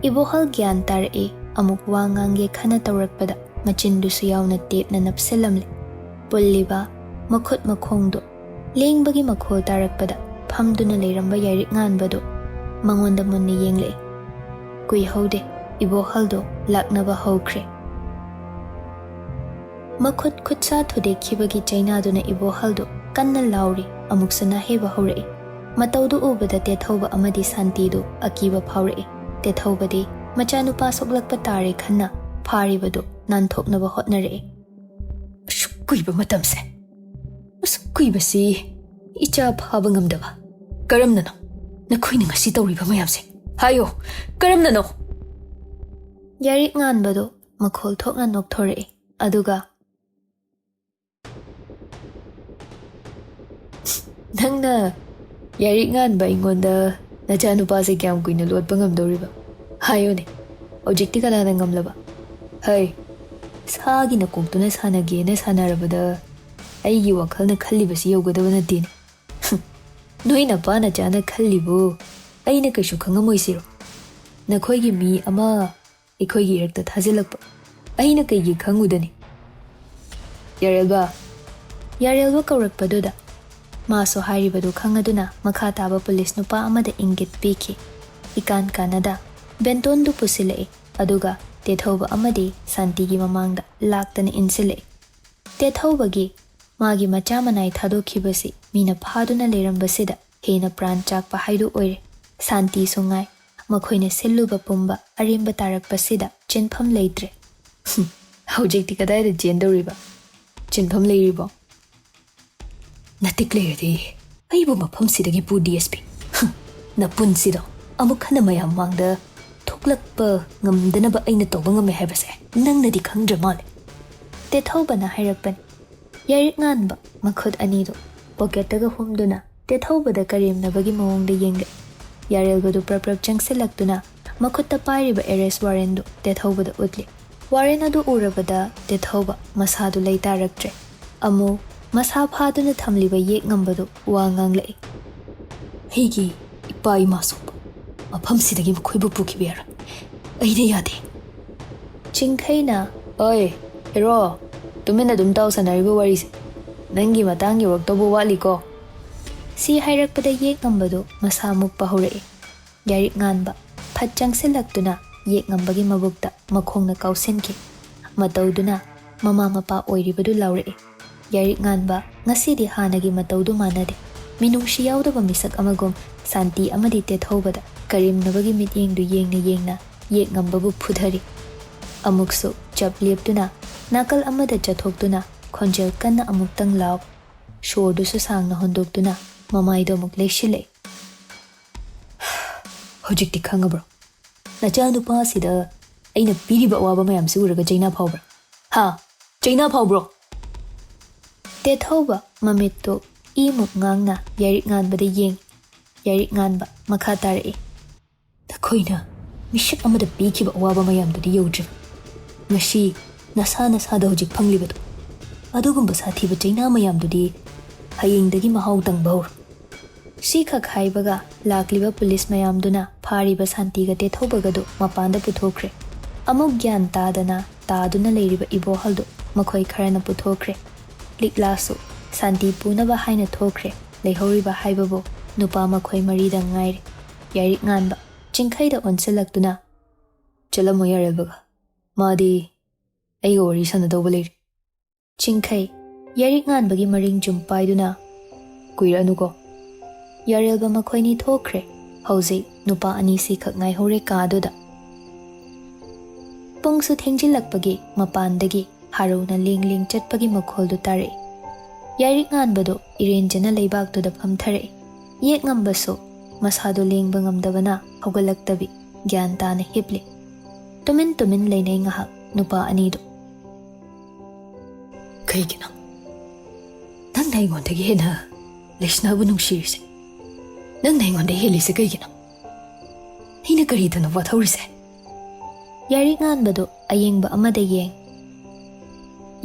ꯏꯕꯣꯍꯜ ꯒ꯭ꯌꯥꯟ ꯇꯥꯔꯛꯏ, ꯑꯃꯨꯛ ꯋꯥ ꯉꯥꯡꯒꯦ ꯈꯟꯅ ꯇꯧꯔꯛꯄꯗ ꯃꯆꯤꯟꯗꯨꯁꯨ ꯌꯥꯎꯅ ꯇꯦꯞꯅ ꯅꯞꯁꯤꯜꯂꯝꯂꯦ꯫ ꯄꯨꯜꯂꯤꯕ ꯃꯈꯨꯠ ꯃꯈꯣꯡꯗꯨ ꯂꯦꯡꯕꯒꯤ ꯃꯈꯣꯜ ꯇꯥꯔꯛꯄꯗ ꯐꯝꯗꯨꯅ ꯂꯩꯔꯝꯕ ꯌꯥꯏꯔꯤꯛ ꯉꯥꯟꯕꯗꯨ ꯃꯉꯣꯟꯗ ꯃꯨꯟꯅ ꯌꯦꯡꯂꯛꯏ꯫ ꯀꯨꯏꯍꯧꯗꯦ, ꯏꯕꯣꯍꯜꯗꯨ ꯂꯥꯛꯅꯕ ꯍꯧꯈ꯭ꯔꯦ꯫ ꯃꯈꯨꯠ ꯈꯨꯠꯁꯥ ꯊꯨꯗꯦꯛꯈꯤꯕꯒꯤ ꯆꯩꯅꯥꯗꯨꯅ ꯏꯕꯣꯍꯜꯗꯨ ꯀꯟꯅ ꯂꯥꯎꯔꯤ꯫ ꯑꯃꯨꯛꯁꯨ ꯅꯥꯍꯩꯕ ꯍꯧꯔꯛꯏ꯫ ꯃꯇꯧꯗꯨ ꯎꯕꯗ ꯇꯦꯊꯧꯕ ꯑꯃꯗꯤ ꯁꯥꯟꯇꯤꯗꯨ ꯑꯀꯤꯕ ꯐꯥꯎꯔꯛꯏ꯫ ꯇꯦꯊꯧꯕꯗꯤ ꯃꯆꯥꯅꯨꯄꯥ ꯁꯣꯛꯂꯛꯄ ꯇꯥꯔꯦ ꯈꯟꯅ ꯐꯥꯔꯤꯕꯗꯨ ꯅꯥꯟꯊꯣꯛꯅꯕ ꯍꯣꯠꯅꯔꯛꯏ꯫ "ꯑꯁꯨꯛ ꯀꯨꯏꯕ ꯃꯇꯝꯁꯦ, ꯑꯁꯨꯛ ꯀꯨꯏꯕꯁꯤ ꯏꯆꯥ ꯐꯥꯕ ꯉꯝꯗꯕ ꯀꯔꯝꯅꯅꯣ? ꯅꯈꯣꯏꯅ ꯉꯁꯤ ꯇꯧꯔꯤꯕ ꯃꯌꯥꯝꯁꯦ ꯍꯥꯏꯌꯣ, ꯀꯔꯝꯅꯅꯣ?" ꯌꯥꯔꯤꯛ ꯉꯥꯟꯕꯗꯨ ꯃꯈꯣꯜ ꯊꯣꯛꯅ ꯅꯣꯛꯊꯣꯔꯛꯏ, ꯑꯗꯨꯒ, "ꯅꯪꯅ ꯌꯥꯔꯤꯛ ꯉꯥꯟꯕ ꯑꯩꯉꯣꯟꯗ ꯅꯆꯥꯅꯨꯄꯥꯁꯦ ꯀꯌꯥꯝ ꯀꯨꯏꯅ ꯂꯣꯠꯄ ꯉꯝꯗꯧꯔꯤꯕ? ꯍꯥꯏꯌꯨꯅꯦ, ꯍꯧꯖꯤꯛꯇꯤ ꯀꯅꯥꯅ ꯉꯝꯂꯕ? ꯍꯩ, ꯁꯥꯒꯤ ꯅꯀꯣꯛꯇꯨꯅ ꯁꯥꯟꯅꯒꯦꯅ ꯁꯥꯟꯅꯔꯕꯗ ꯑꯩꯒꯤ ꯋꯥꯈꯜꯅ ꯈꯜꯂꯤꯕꯁꯤ ꯌꯧꯒꯗꯕ ꯅꯠꯇꯦꯅꯦ꯫ ꯅꯣꯏ ꯅꯄꯥ ꯅꯆꯥꯅ ꯈꯜꯂꯤꯕꯨ ꯑꯩꯅ ꯀꯩꯁꯨ ꯈꯪꯉꯝꯃꯣꯏꯁꯤꯔꯣ? ꯅꯈꯣꯏꯒꯤ ꯃꯤ ꯑꯃ ꯑꯩꯈꯣꯏꯒꯤ ꯏꯔꯛꯇ ꯊꯥꯖꯤꯜꯂꯛꯄ ꯑꯩꯅ ꯀꯩꯒꯤ ꯈꯪꯉꯨꯗꯅꯤ?" "ꯌꯥꯔꯦꯜꯕ!" ꯌꯥꯔꯦꯜꯕ ꯀꯧꯔꯛꯄꯗꯨꯗ ꯃꯥꯁꯨ ꯍꯥꯏꯔꯤꯕꯗꯨ ꯈꯪꯉꯗꯨꯅ ꯃꯈꯥ ꯇꯥꯕ ꯄꯨꯂꯤꯁ ꯅꯨꯄꯥ ꯑꯃꯗ ꯏꯪꯒꯤꯠ ꯄꯤꯈꯤ꯫ ꯏꯀꯥꯟ ꯀꯥꯟꯅꯗ ꯕꯦꯟꯇꯣꯟꯗꯨ ꯄꯨꯁꯤꯜꯂꯛꯏ, ꯑꯗꯨꯒ ꯇꯦꯊꯧꯕ ꯑꯃꯗꯤ ꯁꯥꯟꯇꯤꯒꯤ ꯃꯃꯥꯡꯗ ꯂꯥꯛꯇꯅ ꯏꯟꯁꯤꯜꯂꯛꯏ꯫ ꯇꯦꯊꯧꯕꯒꯤ ꯃꯥꯒꯤ ꯃꯆꯥ ꯃꯅꯥꯏ ꯊꯥꯗꯣꯛꯈꯤꯕꯁꯤ ꯃꯤꯅ ꯐꯥꯗꯨꯅ ꯂꯩꯔꯝꯕꯁꯤꯗ ꯍꯦꯟꯅ ꯄ꯭ꯔꯥꯟ ꯆꯥꯛꯄ ꯍꯥꯏꯗꯨ ꯑꯣꯏꯔꯦ꯫ ꯁꯥꯟꯇꯤꯁꯨ ꯉꯥꯏ, ꯃꯈꯣꯏꯅ ꯁꯤꯜꯂꯨꯕ ꯄꯨꯝꯕ ꯑꯔꯦꯝꯕ ꯇꯥꯔꯛꯄꯁꯤꯗ ꯆꯦꯟꯐꯝ ꯂꯩꯇ꯭ꯔꯦ꯫ "ꯍꯨꯝ, ꯍꯧꯖꯤꯛꯇꯤ ꯀꯗꯥꯏꯗ ꯆꯦꯟꯗꯧꯔꯤꯕ? ꯆꯦꯟꯐꯝ ꯂꯩꯔꯤꯕꯣ?" "ꯅꯇꯤꯛ ꯂꯩꯔꯗꯤ ꯑꯩꯕꯨ ꯃꯐꯝꯁꯤꯗꯒꯤ ꯄꯨ, ꯗꯤ ꯑꯦꯁ ꯄꯤ꯫ ꯍꯨꯝ, ꯅꯄꯨꯟꯁꯤꯗꯣ ꯑꯃꯨꯛ ꯍꯟꯅ ꯃꯌꯥꯝ ꯃꯥꯡꯗ ꯊꯣꯛꯂꯛꯄ ꯉꯝꯗꯅꯕ ꯑꯩꯅ ꯇꯧꯕ ꯉꯝꯃꯦ ꯍꯥꯏꯕꯁꯦ ꯅꯪꯅꯗꯤ ꯈꯪꯗ꯭ꯔ ꯃꯥꯜꯂꯦ꯫" ꯇꯦꯊꯧꯕꯅ ꯍꯥꯏꯔꯛꯄꯅꯤ꯫ ꯌꯥꯔꯤꯛ ꯉꯥꯟꯕ ꯃꯈꯨꯠ ꯑꯅꯤꯗꯨ ꯄꯣꯀꯦꯠꯇꯒ ꯍꯨꯝꯗꯨꯅ ꯇꯦꯊꯧꯕꯗ ꯀꯔꯦꯝꯅꯕꯒꯤ ꯃꯑꯣꯡꯗ ꯌꯦꯡꯂꯛꯏ꯫ ꯌꯥꯔꯦꯜꯕꯗꯨ ꯄ꯭ꯔꯞ ꯄ꯭ꯔꯞ ꯆꯪꯁꯤꯜꯂꯛꯇꯨꯅ ꯃꯈꯨꯠꯇ ꯄꯥꯏꯔꯤꯕ ꯑꯦꯔꯦꯁ ꯋꯥꯔꯦꯟꯗꯨ ꯇꯦꯊꯧꯕꯗ ꯎꯠꯂꯤ꯫ ꯋꯥꯔꯦꯟ ꯑꯗꯨ ꯎꯔꯕꯗ ꯇꯦꯊꯧꯕ ꯃꯁꯥꯗꯨ ꯂꯩꯇꯥꯔꯛꯇ꯭ꯔꯦ꯫ ꯑꯃꯨꯛ ꯃꯁꯥ ꯐꯥꯗꯨꯅ ꯊꯝꯂꯤꯕ ꯌꯦꯛ ꯉꯝꯕꯗꯨ ꯋꯥ ꯉꯥꯡꯂꯛꯏ꯫ "ꯑꯩꯒꯤ ꯏꯄꯥ ꯏꯃꯥ ꯁꯣꯛꯄ ꯃꯐꯝꯁꯤꯗꯒꯤ ꯃꯈꯣꯏꯕꯨ ꯄꯨꯈꯤꯕ ꯌꯥꯔꯣꯏ꯫ ꯑꯩꯅ ꯌꯥꯗꯦ꯫" ꯆꯤꯡꯈꯩꯅ, "ꯑꯣꯏ, ꯍꯦꯔꯣ, ꯇꯨꯃꯤꯟꯅ ꯑꯗꯨꯝ ꯇꯥꯎ ꯁꯥꯟꯅꯔꯤꯕ ꯋꯥꯔꯤꯁꯦ꯫ ꯅꯪꯒꯤ ꯃꯇꯥꯡ ꯌꯧꯔꯛꯇꯧꯕ ꯋꯥꯠꯂꯤꯀꯣ꯫" ꯁꯤ ꯍꯥꯏꯔꯛꯄꯗ ꯌꯦꯛ ꯉꯝꯕꯗꯨ ꯃꯁꯥ ꯃꯨꯛꯄ ꯍꯧꯔꯛꯏ꯫ ꯌꯥꯔꯤꯛ ꯉꯥꯟꯕ ꯐꯠ ꯆꯪꯁꯤꯜꯂꯛꯇꯨꯅ ꯌꯦꯛ ꯉꯝꯕꯒꯤ ꯃꯕꯨꯛꯇ ꯃꯈꯣꯡꯅ ꯀꯥꯎꯁꯤꯟꯈꯤ꯫ ꯃꯇꯧꯗꯨꯅ ꯃꯃꯥ ꯃꯄꯥ ꯑꯣꯏꯔꯤꯕꯗꯨ ꯂꯥꯎꯔꯛꯏ꯫ ꯌꯥꯏꯔꯤꯛ ꯉꯥꯟꯕ ꯉꯁꯤꯗꯤ ꯍꯥꯟꯅꯒꯤ ꯃꯇꯧꯗꯨ ꯃꯥꯟꯅꯗꯦ꯫ ꯃꯤꯅꯨꯡꯁꯤ ꯌꯥꯎꯗꯕ ꯃꯤꯁꯛ ꯑꯃꯒꯨꯝ ꯁꯥꯟꯇꯤ ꯑꯃꯗꯤ ꯇꯦꯊꯧꯕꯗ ꯀꯔꯦꯝꯅꯕꯒꯤ ꯃꯤꯠꯌꯦꯡꯗꯨ ꯌꯦꯡꯅ ꯌꯦꯡꯅ ꯌꯦꯛ ꯉꯝꯕꯕꯨ ꯐꯨꯊꯔꯤ꯫ ꯑꯃꯨꯛꯁꯨ ꯆꯞ ꯂꯦꯞꯇꯨꯅ ꯅꯥꯀꯜ ꯑꯃꯗ ꯆꯠꯊꯣꯛꯇꯨꯅ ꯈꯣꯟꯖꯦꯜ ꯀꯟꯅ ꯑꯃꯨꯛꯇꯪ ꯂꯥꯎ꯫ ꯁꯣꯔꯗꯨꯁꯨ ꯁꯥꯡꯅ ꯍꯣꯟꯗꯣꯛꯇꯨꯅ ꯃꯃꯥꯏꯗꯣ ꯑꯃꯨꯛ ꯂꯩꯁꯤꯜꯂꯦ꯫ "ꯍꯧꯖꯤꯛꯇꯤ ꯈꯪꯉꯕ꯭ꯔꯣ? ꯅꯆꯥꯅꯨꯄꯥ ꯑꯁꯤꯗ ꯑꯩꯅ ꯄꯤꯔꯤꯕ ꯑꯋꯥꯕ ꯃꯌꯥꯝꯁꯤ ꯎꯔꯒ ꯆꯩꯅꯥ ꯐꯥꯎꯕ꯭ꯔꯥ? ꯍꯥ? ꯆꯩꯅꯥ ꯐꯥꯎꯕ꯭ꯔꯣ?" ꯇꯦꯊꯧꯕ ꯃꯃꯤꯠꯇꯨ ꯏꯃꯨꯛ ꯉꯥꯡꯅ ꯌꯥꯏꯔꯤꯛ ꯉꯥꯟꯕꯗ ꯌꯦꯡ꯫ ꯌꯥꯏꯔꯤꯛ ꯉꯥꯟꯕ ꯃꯈꯥ ꯇꯥꯔꯛꯏ꯫ "ꯅꯈꯣꯏꯅ ꯃꯤꯁꯛ ꯑꯃꯗ ꯄꯤꯈꯤꯕ ꯑꯋꯥꯕ ꯃꯌꯥꯝꯗꯨꯗꯤ ꯌꯧꯗ꯭ꯔꯤꯕ꯫ ꯉꯁꯤ ꯅꯁꯥ ꯅꯁꯥꯗ ꯍꯧꯖꯤꯛ ꯐꯪꯂꯤꯕꯗꯣ, ꯑꯗꯨꯒꯨꯝꯕ ꯁꯥꯊꯤꯕ ꯆꯩꯅꯥ ꯃꯌꯥꯝꯗꯨꯗꯤ ꯍꯌꯦꯡꯗꯒꯤ ꯃꯍꯥꯎ ꯇꯪꯕ ꯍꯧꯔꯣ꯫" ꯁꯤꯈꯛ ꯍꯥꯏꯕꯒ ꯂꯥꯛꯂꯤꯕ ꯄꯨꯂꯤꯁ ꯃꯌꯥꯝꯗꯨꯅ ꯐꯥꯔꯤꯕ ꯁꯥꯟꯇꯤꯒ ꯇꯦꯊꯧꯕꯒꯗꯨ ꯃꯄꯥꯟꯗ ꯄꯨꯊꯣꯛꯈ꯭ꯔꯦ꯫ ꯑꯃꯨꯛ ꯒ꯭ꯌꯥꯟ ꯇꯥꯗꯅ ꯇꯥꯗꯨꯅ ꯂꯩꯔꯤꯕ ꯏꯕꯣꯍꯜꯗꯨ ꯃꯈꯣꯏ ꯈꯔꯅ ꯄꯨꯊꯣꯛꯈ꯭ꯔꯦ꯫ ꯂꯤꯛꯂꯥꯁꯨ ꯁꯥꯟꯇꯤ ꯄꯨꯅꯕ ꯍꯥꯏꯅ ꯊꯣꯛꯈ꯭ꯔꯦ꯫ ꯂꯩꯍꯧꯔꯤꯕ ꯍꯥꯏꯕꯕꯨ ꯅꯨꯄꯥ ꯃꯈꯣꯏ ꯃꯔꯤꯗꯪ ꯉꯥꯏꯔꯦ꯫ ꯌꯥꯏꯔꯤꯛ ꯉꯥꯟꯕ ꯆꯤꯡꯈꯩꯗ ꯑꯣꯟꯁꯤꯜꯂꯛꯇꯨꯅ, "ꯆꯠꯂꯝꯃꯣ ꯌꯥꯔꯦꯜꯕꯒ꯫ ꯃꯥꯗꯤ ꯑꯩꯒ ꯋꯥꯔꯤ ꯁꯥꯟꯅꯗꯧꯕ ꯂꯩꯔꯤ꯫" ꯆꯤꯡꯈꯩ ꯌꯥꯏꯔꯤꯛ ꯉꯥꯟꯕꯒꯤ ꯃꯔꯤꯡ ꯖꯨꯝ ꯄꯥꯏꯗꯨꯅ, "ꯀꯨꯏꯔꯛꯑꯅꯨꯀꯣ꯫" ꯌꯥꯔꯦꯜꯕ ꯃꯈꯣꯏꯅꯤ ꯊꯣꯛꯈ꯭ꯔꯦ꯫ ꯍꯧꯖꯤꯛ ꯅꯨꯄꯥ ꯑꯅꯤꯁꯤ ꯈꯛ ꯉꯥꯏꯍꯧꯔꯦ ꯀꯥꯗꯨꯗ꯫ ꯄꯨꯡꯁꯨ ꯊꯦꯡꯖꯤꯜꯂꯛꯄꯒꯤ ꯃꯄꯥꯟꯗꯒꯤ ꯍꯥꯔꯧꯅ ꯂꯦꯡ ꯂꯦꯡ ꯆꯠꯄꯒꯤ ꯃꯈꯣꯜꯗꯨ ꯇꯥꯔꯛꯏ꯫ ꯌꯥꯏꯔꯤꯛ ꯉꯥꯟꯕꯗꯨ ꯏꯔꯦꯟꯖꯅ ꯂꯩꯕꯥꯛꯇꯨꯗ ꯐꯝꯊꯔꯛꯏ꯫ ꯌꯦꯛ ꯉꯝꯕꯁꯨ ꯃꯁꯥꯗꯨ ꯂꯦꯡꯕ ꯉꯝꯗꯕꯅ ꯍꯧꯒꯠꯂꯛꯇꯕꯤ ꯒ꯭ꯌꯥꯟ ꯇꯥꯅ ꯍꯤꯞꯂꯤ꯫ ꯇꯨꯃꯤꯟ ꯇꯨꯃꯤꯟ ꯂꯩꯅꯩ ꯉꯥꯏꯍꯥꯛ ꯅꯨꯄꯥ ꯑꯅꯤꯗꯨ꯫ "ꯀꯩꯒꯤꯅꯣ ꯅꯪꯅ ꯑꯩꯉꯣꯟꯗꯒꯤ ꯍꯦꯟꯅ ꯂꯩꯁꯅꯥꯕꯨ ꯅꯨꯡꯁꯤꯔꯤꯁꯦ? ꯅꯪꯅ ꯑꯩꯉꯣꯟꯗ ꯍꯦꯜꯂꯤꯁꯦ ꯀꯩꯒꯤꯅꯣ? ꯑꯩꯅ ꯀꯔꯤꯗꯅꯣ ꯋꯥꯊꯧꯔꯤꯁꯦ?" ꯌꯥꯏꯔꯤꯛ ꯉꯥꯟꯕꯗꯨ ꯑꯌꯦꯡꯕ ꯑꯃꯗ ꯌꯦꯡ꯫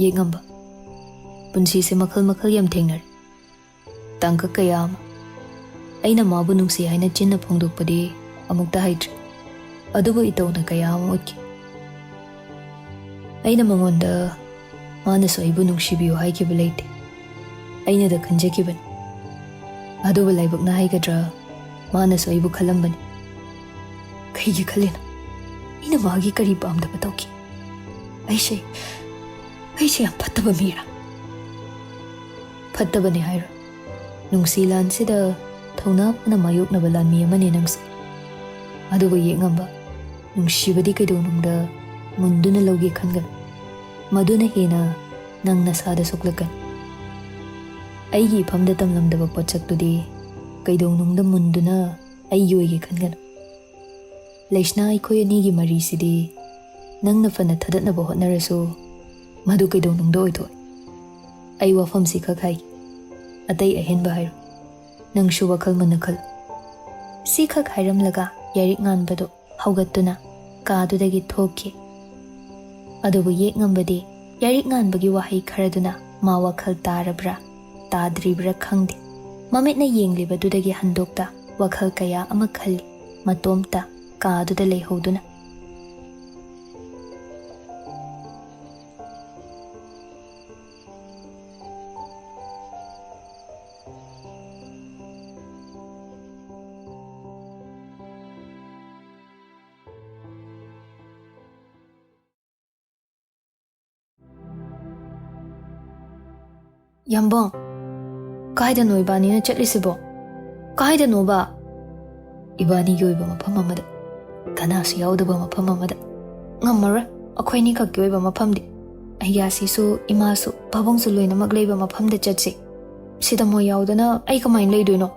"ꯌꯦꯛ ꯉꯝꯕ, ꯄꯨꯟꯁꯤꯁꯦ ꯃꯈꯜ ꯃꯈꯜ ꯌꯥꯝ ꯊꯦꯡꯅꯔꯦ꯫ ꯇꯥꯡꯀꯛ ꯀꯌꯥ ꯑꯃ꯫ ꯑꯩꯅ ꯃꯥꯕꯨ ꯅꯨꯡꯁꯤ ꯍꯥꯏꯅ ꯆꯤꯟꯅ ꯐꯣꯡꯗꯣꯛꯄꯗꯤ ꯑꯃꯨꯛꯇ ꯍꯩꯇ꯭ꯔꯤ꯫ ꯑꯗꯨꯕꯨ ꯏꯇꯧꯅ ꯀꯌꯥ ꯑꯃ ꯎꯠꯈꯤ꯫ ꯑꯩꯅ ꯃꯉꯣꯟꯗ ꯃꯥꯅꯁꯨ ꯑꯩꯕꯨ ꯅꯨꯡꯁꯤꯕꯤꯌꯨ ꯍꯥꯏꯈꯤꯕ ꯂꯩꯇꯦ꯫ ꯑꯩꯅꯗ ꯈꯟꯖꯈꯤꯕꯅꯤ꯫ ꯑꯗꯨꯕꯨ ꯂꯥꯏꯕꯛꯅ ꯍꯥꯏꯒꯗ꯭ꯔꯥ, ꯃꯥꯅꯁꯨ ꯑꯩꯕꯨ ꯈꯜꯂꯝꯕꯅꯤ꯫" "ꯀꯩꯒꯤ ꯈꯜꯂꯤꯅꯣ? ꯑꯩꯅ ꯃꯥꯒꯤ ꯀꯔꯤ ꯄꯥꯝꯗꯕ ꯇꯧꯈꯤ? ꯑꯩꯁꯦ, ꯑꯩꯁꯦ ꯌꯥꯝ ꯐꯠꯇꯕ ꯃꯤꯔꯥ?" ꯐꯠꯇꯕꯅꯦ ꯍꯥꯏꯔꯣ? ꯅꯨꯡꯁꯤ ꯂꯥꯟꯁꯤꯗ ꯊꯧꯅꯥ ꯐꯅ ꯃꯥꯌꯣꯛꯅꯕ ꯂꯥꯟꯃꯤ ꯑꯃꯅꯦ ꯅꯪꯁꯦ꯫ ꯑꯗꯨꯕꯨ ꯌꯦꯛꯉꯝꯕ, ꯅꯨꯡꯁꯤꯕꯗꯤ ꯀꯩꯗꯧꯅꯨꯡꯗ ꯃꯨꯟꯗꯨꯅ ꯂꯧꯒꯦ ꯈꯟꯒꯅꯨ꯫ ꯃꯗꯨꯅ ꯍꯦꯟꯅ ꯅꯪ ꯅꯁꯥꯗ ꯁꯣꯛꯂꯛꯀꯅꯤ꯫ ꯑꯩꯒꯤ ꯏꯐꯝꯗ ꯇꯝꯂꯝꯗꯕ ꯄꯣꯠꯁꯛꯇꯨꯗꯤ ꯀꯩꯗꯧꯅꯨꯡꯗ ꯃꯨꯟꯗꯨꯅ ꯑꯩꯒꯤ ꯑꯣꯏꯒꯦ ꯈꯟꯒꯅꯨ꯫ ꯂꯩꯁꯅꯥ, ꯑꯩꯈꯣꯏ ꯑꯅꯤꯒꯤ ꯃꯔꯤꯁꯤꯗꯤ ꯅꯪꯅ ꯐꯅ ꯊꯗꯠꯅꯕ ꯍꯣꯠꯅꯔꯁꯨ ꯃꯗꯨ ꯀꯩꯗꯧꯅꯨꯡꯗ ꯑꯣꯏꯊꯣꯛꯏ꯫ ꯑꯩ ꯋꯥꯐꯝꯁꯤ ꯈꯛ ꯍꯥꯏꯒꯦ, ꯑꯇꯩ ꯑꯍꯦꯟꯕ ꯍꯥꯏꯔꯣ꯫ ꯅꯪꯁꯨ ꯋꯥꯈꯜ ꯃꯨꯟꯅ ꯈꯜꯂꯨ꯫ ꯁꯤꯈꯛ ꯍꯥꯏꯔꯝꯂꯒ ꯌꯥꯏꯔꯤꯛ ꯉꯥꯟꯕꯗꯨ ꯍꯧꯒꯠꯇꯨꯅ ꯀꯥꯗꯨꯗꯒꯤ ꯊꯣꯛꯈꯤ꯫ ꯑꯗꯨꯕꯨ ꯌꯦꯛꯉꯝꯕꯗꯤ ꯌꯥꯏꯔꯤꯛ ꯉꯥꯟꯕꯒꯤ ꯋꯥꯍꯩ ꯈꯔꯗꯨꯅ ꯃꯥ ꯋꯥꯈꯜ ꯇꯥꯔꯕ꯭ꯔꯥ ꯇꯥꯗ꯭ꯔꯤꯕ꯭ꯔꯥ ꯈꯪꯗꯦ꯫ ꯃꯃꯤꯠꯅ ꯌꯦꯡꯂꯤꯕꯗꯨꯗꯒꯤ ꯍꯟꯗꯣꯛꯇ ꯋꯥꯈꯜ ꯀꯌꯥ ꯑꯃ ꯈꯜꯂꯤ꯫ ꯃꯇꯣꯝꯇ ꯀꯥꯗꯨꯗ ꯂꯩꯍꯧꯗꯨꯅ꯫ ꯌꯥꯝꯕꯣꯡ, ꯀꯥꯏꯗꯅꯣ ꯏꯕꯥꯅꯤꯅ ꯆꯠꯂꯤꯁꯤꯕꯣ? ꯀꯥꯏꯗꯅꯣꯕ? ꯏꯕꯥꯅꯤꯒꯤ ꯑꯣꯏꯕ ꯃꯐꯝ ꯑꯃꯗ, ꯀꯅꯥꯁꯨ ꯌꯥꯎꯗꯕ ꯃꯐꯝ ꯑꯃꯗ꯫ ꯉꯝꯃꯔꯣꯏ, ꯑꯩꯈꯣꯏꯅꯤꯈꯛꯀꯤ ꯑꯣꯏꯕ ꯃꯐꯝꯗꯤ꯫ ꯑꯩꯒꯤ ꯑꯁꯤꯁꯨ, ꯏꯃꯥꯁꯨ, ꯄꯥꯕꯨꯡꯁꯨ ꯂꯣꯏꯅꯃꯛ ꯂꯩꯕ ꯃꯐꯝꯗ ꯆꯠꯁꯤ꯫ ꯁꯤꯗ ꯃꯣꯏ ꯌꯥꯎꯗꯅ ꯑꯩ ꯀꯃꯥꯏꯅ ꯂꯩꯗꯣꯏꯅꯣ?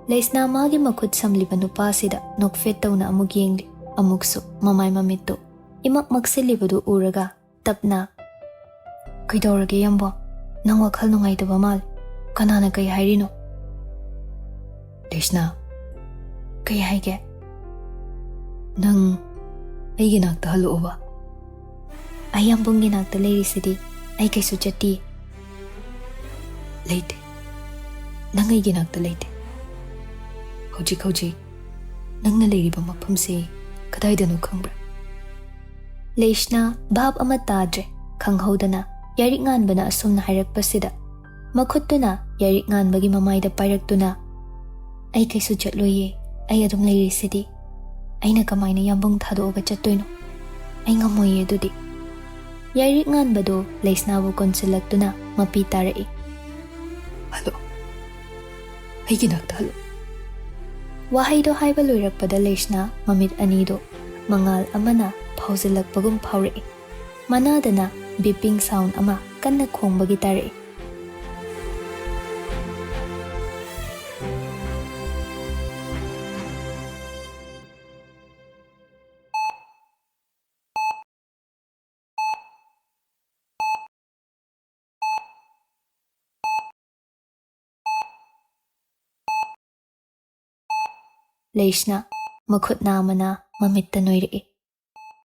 ꯂꯩꯁꯅꯥ ꯃꯥꯒꯤ ꯃꯈꯨꯠ ꯁꯝꯂꯤꯕ ꯅꯨꯄꯥꯁꯤꯗ ꯅꯣꯛꯐꯦꯠ ꯇꯧꯅ ꯑꯃꯨꯛ ꯌꯦꯡꯂꯤ, ꯑꯃꯨꯛꯁꯨ ꯃꯃꯥꯏ ꯃꯃꯤꯠꯇꯨ ꯏꯃꯛ ꯃꯛꯁꯤꯜꯂꯤꯕꯗꯨ ꯎꯔꯒ ꯇꯞꯅ, "ꯀꯩꯗꯧꯔꯒꯦ ꯌꯥꯝꯕꯣ? ꯅꯪ ꯋꯥꯈꯜ ꯅꯨꯡꯉꯥꯏꯇꯕ ꯃꯥꯜꯂꯦ꯫ ꯀꯅꯥꯅ ꯀꯩ ꯍꯥꯏꯔꯤꯅꯣ?" "ꯂꯩꯁꯅꯥ, ꯀꯩ ꯍꯥꯏꯒꯦ?" "ꯅꯪ ꯑꯩꯒꯤ ꯅꯥꯛꯇ ꯍꯜꯂꯛꯑꯣꯕ꯫" "ꯑꯩ ꯌꯥꯝꯕꯨꯡꯒꯤ ꯅꯥꯛꯇ ꯂꯩꯔꯤꯁꯤꯗꯤ, ꯑꯩ ꯀꯩꯁꯨ ꯆꯠꯇꯤꯌꯦ꯫" "ꯂꯩꯇꯦ, ꯅꯪ ꯑꯩꯒꯤ ꯅꯥꯛꯇ ꯂꯩꯇꯦ꯫ ꯍꯧꯖꯤꯛ ꯍꯧꯖꯤꯛ ꯅꯪꯅ ꯂꯩꯔꯤꯕ ꯃꯐꯝꯁꯤ ꯀꯗꯥꯏꯗꯅꯣ ꯈꯪꯕ꯭ꯔꯥ?" ꯂꯩꯁꯅꯥ ꯚꯥꯞ ꯑꯃ ꯇꯥꯗ꯭ꯔꯦ꯫ ꯈꯪꯍꯧꯗꯅ ꯌꯥꯏꯔꯤꯛ ꯉꯥꯟꯕꯅ ꯑꯁꯨꯝꯅ ꯍꯥꯏꯔꯛꯄꯁꯤꯗ, ꯃꯈꯨꯠꯇꯨꯅ ꯌꯥꯏꯔꯤꯛ ꯉꯥꯟꯕꯒꯤ ꯃꯃꯥꯏꯗ ꯄꯥꯏꯔꯛꯇꯨꯅ, "ꯑꯩ ꯀꯩꯁꯨ ꯆꯠꯂꯣꯏꯌꯦ, ꯑꯩ ꯑꯗꯨꯝ ꯂꯩꯔꯤꯁꯤꯗꯤ꯫ ꯑꯩꯅ ꯀꯃꯥꯏꯅ ꯌꯥꯝꯕꯨꯡ ꯊꯥꯗꯣꯛꯑꯒ ꯆꯠꯇꯣꯏꯅꯣ? ꯑꯩ ꯉꯝꯃꯣꯏꯌꯦ ꯑꯗꯨꯗꯤ꯫" ꯌꯥꯏꯔꯤꯛ ꯉꯥꯟꯕꯗꯣ ꯂꯩꯁꯅꯥꯕꯨ ꯀꯣꯟꯁꯤꯜꯂꯛꯇꯨꯅ ꯃꯄꯤ ꯇꯥꯔꯛꯏ꯫ "ꯍꯜꯂꯣ, ꯑꯩꯒꯤ ꯅꯥꯛꯇ ꯍꯜꯂꯣ꯫" ꯋꯥꯍꯩꯗꯣ ꯍꯥꯏꯕ ꯂꯣꯏꯔꯛꯄꯗ ꯂꯩꯁꯅꯥ ꯃꯃꯤꯠ ꯑꯅꯤꯗꯣ ꯃꯉꯥꯜ ꯑꯃꯅ ꯐꯥꯎꯖꯤꯜꯂꯛꯄꯒꯨꯝ ꯐꯥꯎꯔꯛꯏ꯫ ꯃꯅꯥꯗꯅ beeping sound ꯑꯃ ꯀꯟꯅ ꯈꯣꯡꯕꯒꯤ ꯇꯥꯔꯛꯏ꯫ ꯂꯩꯁꯅꯥ ꯃꯈꯨꯠ ꯅꯥꯝꯃꯅ ꯃꯃꯤꯠꯇ ꯅꯣꯏꯔꯛꯏ꯫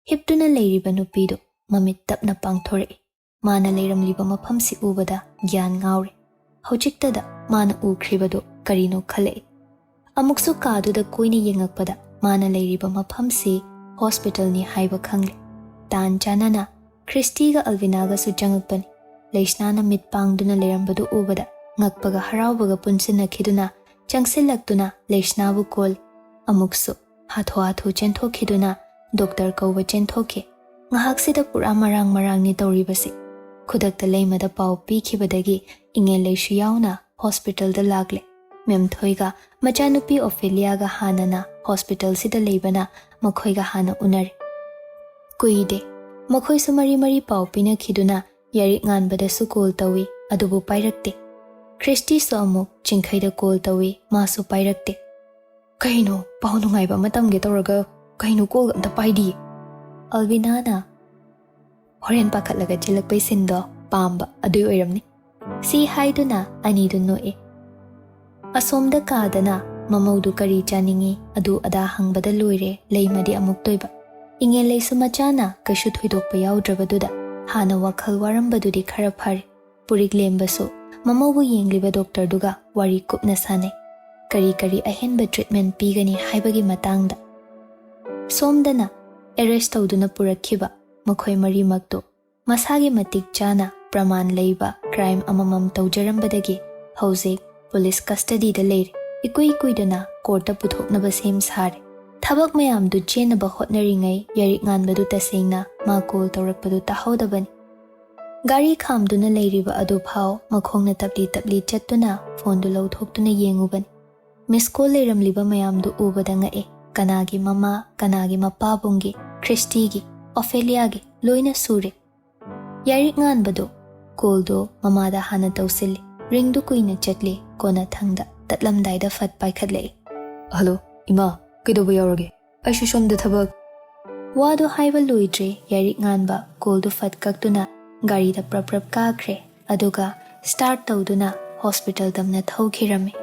ꯍꯤꯞꯇꯨꯅ ꯂꯩꯔꯤꯕ ꯅꯨꯄꯤꯗꯨ ꯃꯃꯤꯠ ꯇꯞꯅ ꯄꯥꯡꯊꯣꯔꯛꯏ꯫ ꯃꯥꯅ ꯂꯩꯔꯝꯂꯤꯕ ꯃꯐꯝꯁꯤ ꯎꯕꯗ ꯒ꯭ꯌꯥꯟ ꯉꯥꯎꯔꯦ꯫ ꯍꯧꯖꯤꯛꯇꯗ ꯃꯥꯅ ꯎꯈ꯭ꯔꯤꯕꯗꯨ ꯀꯔꯤꯅꯣ ꯈꯜꯂꯛꯏ꯫ ꯑꯃꯨꯛꯁꯨ ꯀꯥꯗꯨꯗ ꯀꯣꯏꯅ ꯌꯦꯡꯉꯛꯄꯗ ꯃꯥꯅ ꯂꯩꯔꯤꯕ ꯃꯐꯝꯁꯤ ꯍꯣꯁꯄꯤꯇꯥꯜꯅꯤ ꯍꯥꯏꯕ ꯈꯪꯂꯦ꯫ ꯇꯥꯟ ꯆꯥꯅꯅ ꯈ꯭ꯔꯤꯁꯇꯤꯒ ꯑꯜꯕꯤꯅꯥꯒꯁꯨ ꯆꯪꯉꯛꯄꯅꯤ꯫ ꯂꯩꯁꯅꯥꯅ ꯃꯤꯠ ꯄꯥꯡꯗꯨꯅ ꯂꯩꯔꯝꯕꯗꯨ ꯎꯕꯗ ꯉꯛꯄꯒ ꯍꯔꯥꯎꯕꯒ ꯄꯨꯟꯁꯤꯟꯅꯈꯤꯗꯨꯅ ꯆꯪꯁꯤꯜꯂꯛꯇꯨꯅ ꯂꯩꯁꯅꯥꯕꯨ ꯀꯣꯜ꯫ ꯑꯃꯨꯛꯁꯨ ꯍꯥꯊꯨ ꯍꯥꯊꯨ ꯆꯦꯟꯊꯣꯛꯈꯤꯗꯨꯅ ꯗꯣꯛꯇꯔ ꯀꯧꯕ ꯆꯦꯟꯊꯣꯛꯈꯤ꯫ ꯉꯥꯏꯍꯥꯛꯁꯤꯗ ꯄꯨꯔꯥ ꯃꯔꯥꯡ ꯃꯔꯥꯡꯅꯤ ꯇꯧꯔꯤꯕꯁꯤ꯫ ꯈꯨꯗꯛꯇ ꯂꯩꯃꯗ ꯄꯥꯎ ꯄꯤꯈꯤꯕꯗꯒꯤ ꯏꯉꯦꯜ ꯂꯩꯁꯨ ꯌꯥꯎꯅ ꯍꯣꯁꯄꯤꯇꯥꯜꯗ ꯂꯥꯛꯂꯦ꯫ ꯃꯦꯝꯊꯣꯏꯒ ꯃꯆꯥꯅꯨꯄꯤ ꯑꯣꯐꯦꯂꯤꯌꯥꯒ ꯍꯥꯟꯅꯅ ꯍꯣꯁꯄꯤꯇꯥꯜꯁꯤꯗ ꯂꯩꯕꯅ ꯃꯈꯣꯏꯒ ꯍꯥꯟꯅ ꯎꯅꯔꯦ꯫ ꯀꯨꯏꯗꯦ꯫ ꯃꯈꯣꯏꯁꯨ ꯃꯔꯤ ꯃꯔꯤ ꯄꯥꯎ ꯄꯤꯅꯈꯤꯗꯨꯅ ꯌꯥꯔꯤꯛ ꯉꯥꯟꯕꯗꯁꯨ ꯀꯣꯜ ꯇꯧꯏ, ꯑꯗꯨꯕꯨ ꯄꯥꯏꯔꯛꯇꯦ꯫ ꯈ꯭ꯔꯤꯁꯇꯤꯁꯨ ꯑꯃꯨꯛ ꯆꯤꯡꯈꯩꯗ ꯀꯣꯜ ꯇꯧꯏ, ꯃꯥꯁꯨ ꯄꯥꯏꯔꯛꯇꯦ꯫ "ꯀꯩꯅꯣ, ꯄꯥꯎ ꯅꯨꯡꯉꯥꯏꯕ ꯑꯃ ꯇꯝꯒꯦ ꯇꯧꯔꯒ ꯀꯩꯅꯣ ꯀꯣꯜ ꯑꯝꯇ ꯄꯥꯏꯗꯤꯌꯦ?" ꯑꯜꯕꯤꯅꯥꯅ ꯍꯣꯔꯦꯟ ꯄꯥꯈꯠꯂꯒ ꯆꯦꯜꯂꯛꯄꯩ ꯁꯤꯟꯗꯣ ꯄꯥꯝꯕ ꯑꯗꯨꯏ ꯑꯣꯏꯔꯝꯅꯤ꯫ ꯁꯤ ꯍꯥꯏꯗꯨꯅ ꯑꯅꯤꯗꯨ ꯅꯣꯛꯑꯦ꯫ ꯑꯁꯣꯝꯗ ꯀꯥꯗꯅ ꯃꯃꯧꯗꯨ ꯀꯔꯤ ꯆꯥꯅꯤꯡꯏ ꯑꯗꯨ ꯑꯗꯥ ꯍꯪꯕꯗ ꯂꯣꯏꯔꯦ ꯂꯩꯃꯗꯤ ꯑꯃꯨꯛꯇꯣꯏꯕ꯫ ꯏꯉꯦꯜ ꯂꯩꯁꯨ ꯃꯆꯥꯅ ꯀꯩꯁꯨ ꯊꯣꯏꯗꯣꯛꯄ ꯌꯥꯎꯗ꯭ꯔꯕꯗꯨꯗ ꯍꯥꯟꯅ ꯋꯥꯈꯜ ꯋꯥꯔꯝꯕꯗꯨꯗꯤ ꯈꯔ ꯐꯔꯦ꯫ ꯄꯨꯔꯤꯛ ꯂꯦꯝꯕꯁꯨ ꯃꯃꯧꯕꯨ ꯌꯦꯡꯂꯤꯕ ꯗꯣꯛꯇꯔꯗꯨꯒ ꯋꯥꯔꯤ ꯀꯨꯞꯅ ꯁꯥꯟꯅꯩ꯫ ꯀꯔꯤ ꯀꯔꯤ ꯑꯍꯦꯟꯕ ꯇ꯭ꯔꯤꯠꯃꯦꯟ ꯄꯤꯒꯅꯤ ꯍꯥꯏꯕꯒꯤ ꯃꯇꯥꯡꯗ꯫ ꯁꯣꯝꯗꯅ ꯑꯦꯔꯦꯁ ꯇꯧꯗꯨꯅ ꯄꯨꯔꯛꯈꯤꯕ ꯃꯈꯣꯏ ꯃꯔꯤꯃꯛꯇꯨ ꯃꯁꯥꯒꯤ ꯃꯇꯤꯛ ꯆꯥꯅ ꯄ꯭ꯔꯃꯥꯟ ꯂꯩꯕ ꯀ꯭ꯔꯥꯏꯝ ꯑꯃꯃꯝ ꯇꯧꯖꯔꯝꯕꯗꯒꯤ ꯍꯧꯖꯤꯛ ꯄꯨꯂꯤꯁ ꯀꯁꯇꯗꯤꯗ ꯂꯩꯔꯦ꯫ ꯏꯀꯨꯏ ꯀꯨꯏꯗꯅ ꯀꯣꯔꯠꯇ ꯄꯨꯊꯣꯛꯅꯕ ꯁꯦꯝ ꯁꯥꯔꯦ꯫ ꯊꯕꯛ ꯃꯌꯥꯝꯗꯨ ꯆꯦꯟꯅꯕ ꯍꯣꯠꯅꯔꯤꯉꯩ ꯌꯥꯔꯤꯛ ꯉꯥꯟꯕꯗꯨ ꯇꯁꯦꯡꯅ ꯃꯥ ꯀꯣꯜ ꯇꯧꯔꯛꯄꯗꯨ ꯇꯥꯍꯧꯗꯕꯅꯤ꯫ ꯒꯥꯔꯤ ꯈꯥꯝꯗꯨꯅ ꯂꯩꯔꯤꯕ ꯑꯗꯨ ꯐꯥꯎ ꯃꯈꯣꯡꯅ ꯇꯞꯂꯤ ꯇꯞꯂꯤ ꯆꯠꯇꯨꯅ ꯐꯣꯟꯗꯨ ꯂꯧꯊꯣꯛꯇꯨꯅ ꯌꯦꯡꯉꯨꯕꯅꯤ꯫ ꯃꯤꯁ ꯀꯣꯜ ꯂꯩꯔꯝꯂꯤꯕ ꯃꯌꯥꯝꯗꯨ ꯎꯕꯗ ꯉꯛꯑꯦ꯫ ꯀꯅꯥꯒꯤ ꯃꯃꯥ, ꯀꯅꯥꯒꯤ ꯃꯄꯥꯕꯨꯡꯒꯤ, ꯈ꯭ꯔꯤꯁꯇꯤꯒꯤ, ꯑꯣꯐꯦꯂꯤꯌꯥꯒꯤ, ꯂꯣꯏꯅ ꯁꯨꯔꯦ꯫ ꯌꯥꯏꯔꯤꯛ ꯉꯥꯟꯕꯗꯣ ꯀꯣꯜꯗꯣ ꯃꯃꯥꯗ ꯍꯥꯟꯅ ꯇꯧꯁꯤꯜꯂꯤ꯫ ꯔꯤꯡꯗꯨ ꯀꯨꯏꯅ ꯆꯠꯂꯤ꯫ ꯀꯣꯟꯅꯊꯪꯗ ꯇꯠꯂꯝꯗꯥꯏꯗ ꯐꯠ ꯄꯥꯏꯈꯠꯂꯛꯏ꯫ "ꯍꯜꯂꯣ, ꯏꯃꯥ, ꯀꯩꯗꯧꯕ ꯌꯥꯎꯔꯒꯦ? ꯑꯩꯁꯨ ꯁꯣꯝꯗ ꯊꯕꯛ..." ꯋꯥꯗꯨ ꯍꯥꯏꯕ ꯂꯣꯏꯗ꯭ꯔꯦ, ꯌꯥꯏꯔꯤꯛ ꯉꯥꯟꯕ ꯀꯣꯜꯗꯨ ꯐꯠ ꯀꯛꯇꯨꯅ ꯒꯥꯔꯤꯗ ꯄ꯭ꯔꯞ ꯄ꯭ꯔꯞ ꯀꯥꯈ꯭ꯔꯦ꯫ ꯑꯗꯨꯒ ꯁ꯭ꯇꯥꯔꯠ ꯇꯧꯗꯨꯅ ꯍꯣꯁꯄꯤꯇꯥꯜ ꯇꯝꯅ ꯊꯧꯈꯤꯔꯝꯃꯤ꯫